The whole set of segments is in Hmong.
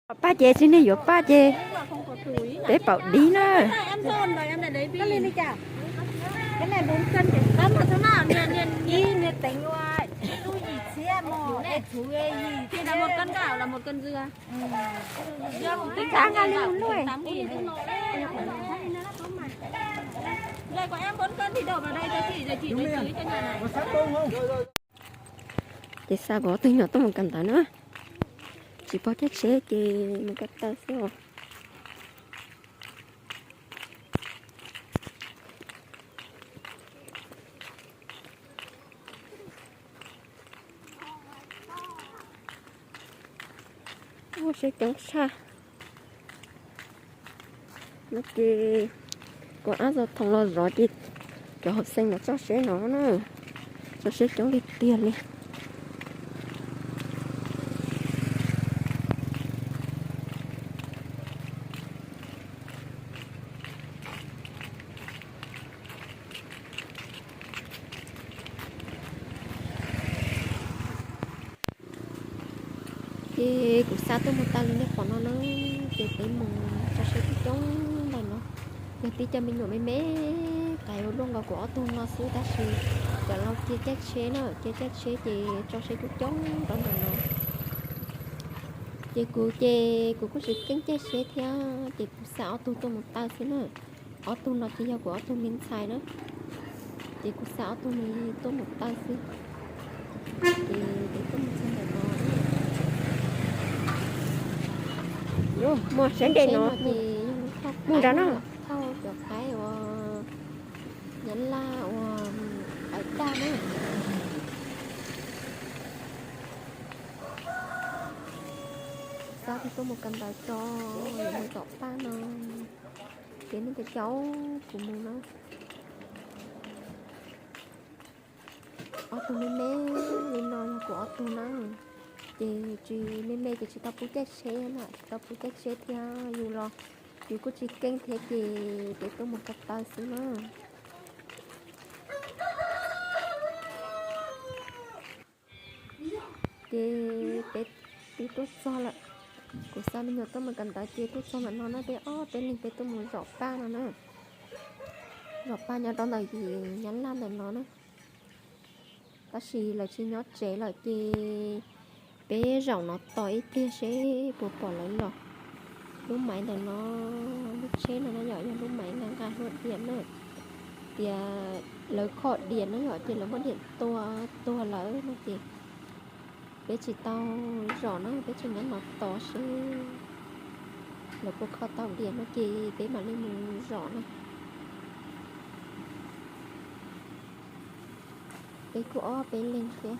Pab ces tsis niag yuav pab ces peb paum dib na. Ces xa kuv ob tug nyuam tuaj mus kawm ntawv na, tsis pom caij tsheb ces mus ko taw xwb os. Ua seb coob tshaj. No ces kuv ab zov thoom los zov ces cov hauv xeem los tso seb no na, tso seb coob li tiag li. Ces kuv xa tuaj mus tas li nej pom no na, ces peb mus tso seb coob coob ntawm no. Yog tib cov me nyuam me me, qaib ua luaj nkaus kuv ob tug no xwb tab sis cov laus cia caij tsheb na, cia caij tsheb ces tso seb coob coob rau ntawm no. Ces kuv ces kuv kuj tsis keeb caij tsheb thiab ces kuv xa ob tug tuaj mus taw xwb na. Ob tug no ces yog kuv ob tug me ntxhais na, ces kuv xa ob tug no tuaj mus taw xwb. Ces peb tuaj mus txog ntawm no, muaj sab nres no ces yog lub thauj, thauj cov qaib uas Nyab Laj uas qaib daj na. Xav tias tuaj mus kawm ntawv tso, yuav mus tom paj no, ces nej cov caum kuv mus na. Ob tug me me li no yog kuv ob tug na, ces tsis me me ces tsis tau pub caij tsheb na, tsis tau pub caij tsheb thiab yus los yus kuj tsis keej thiab ces peb tuaj mus ko taw xwb na. Ces peb twb tuaj txog lawm, kuv xa me nyuam tuaj mus kawm ntawv ces tuaj txog ntawm no na, peb ob peb leeg peb tuaj mus zom paj no na. Zom paj nyob rau ntawm yim Nyab Laj ntawm no na. Tab sis lawv tsis nyob tsev lawm ces peb zaum no tos ib pliag seb puas pom lawv los. Lub maiv ntawm no, lub tsheb no na yom, yog lub maiv nqa nqa hlua diam na. Tias lawv kho diam na yom, ces lawv muab diam tua tuag lawm no ces peb tsis tau zom na, peb tseem nyob no tos seb lawv puas kho tau diam no ces peb mam li mus zom na. Peb kuj ob peb leeg thiab.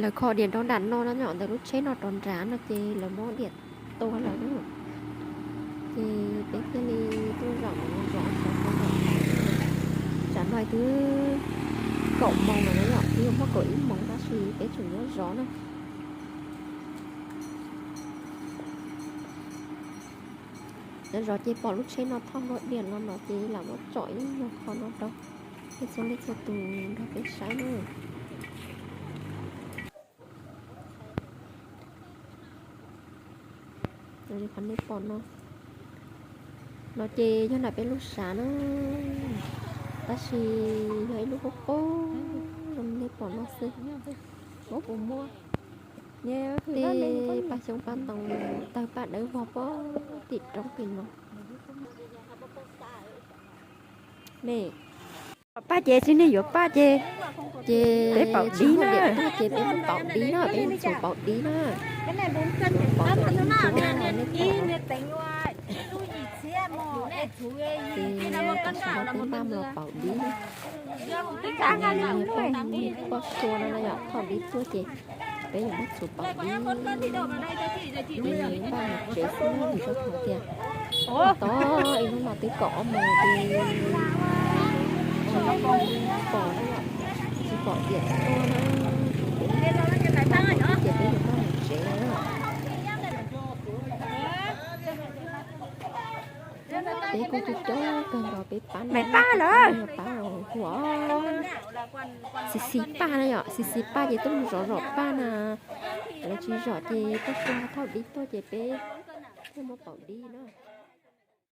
Lawv kho diam rau nram no no, nyob ntawm lub tsheb no rov nrad no ces lawv muab diam tua lawm na. Ces peb thiaj li tuaj zaum no, zaum no, zaum no, tsam no twb kaum moos lawm na yom, twb yuav muaj kaum ib moos tab sis peb tseem nyob zov na. Nyob zov ces pom lub tsheb no thauj hlua diam los no ces lam muab tsom ib nyuag qho no rau nej txhua leej txhua tus nrog peb saib na. Qhov nej pom no, no ces yog nram peb lub sav na, tab sis yog ib lub qub qub zoo nej pom no xwb. Tej paj xyoob paj ntoo tawg paj dawb vog puag tim roob tim no. Ne, pab ces tsis niag yuav pab ces, ces peb paum dib na, ces peb paum dib na, peb txhuav paum dib na. Paum dib, nej pom, ces peb npaj los paum dib na. Poj sua no na yom, thaum dib tuaj ces peb yuav muab txhuav paum dib, ces npaj mus tsev xwb vim rau qhov tias tod ib hnub no twb kaum ob moos ces tsis pom, tsis pom diam tuaj na, ces peb npaj mus ces peb yuav npaj mus tsev na. Peb kuj coob coob kawg nkaus, peb pab no, pab los huam, xis xis paj na yom, xis xis paj ces tuaj mus zov zom paj na, lawv tsis zom ces tuaj xua thauj dib tuaj ces peb tuaj muab pauv dib na.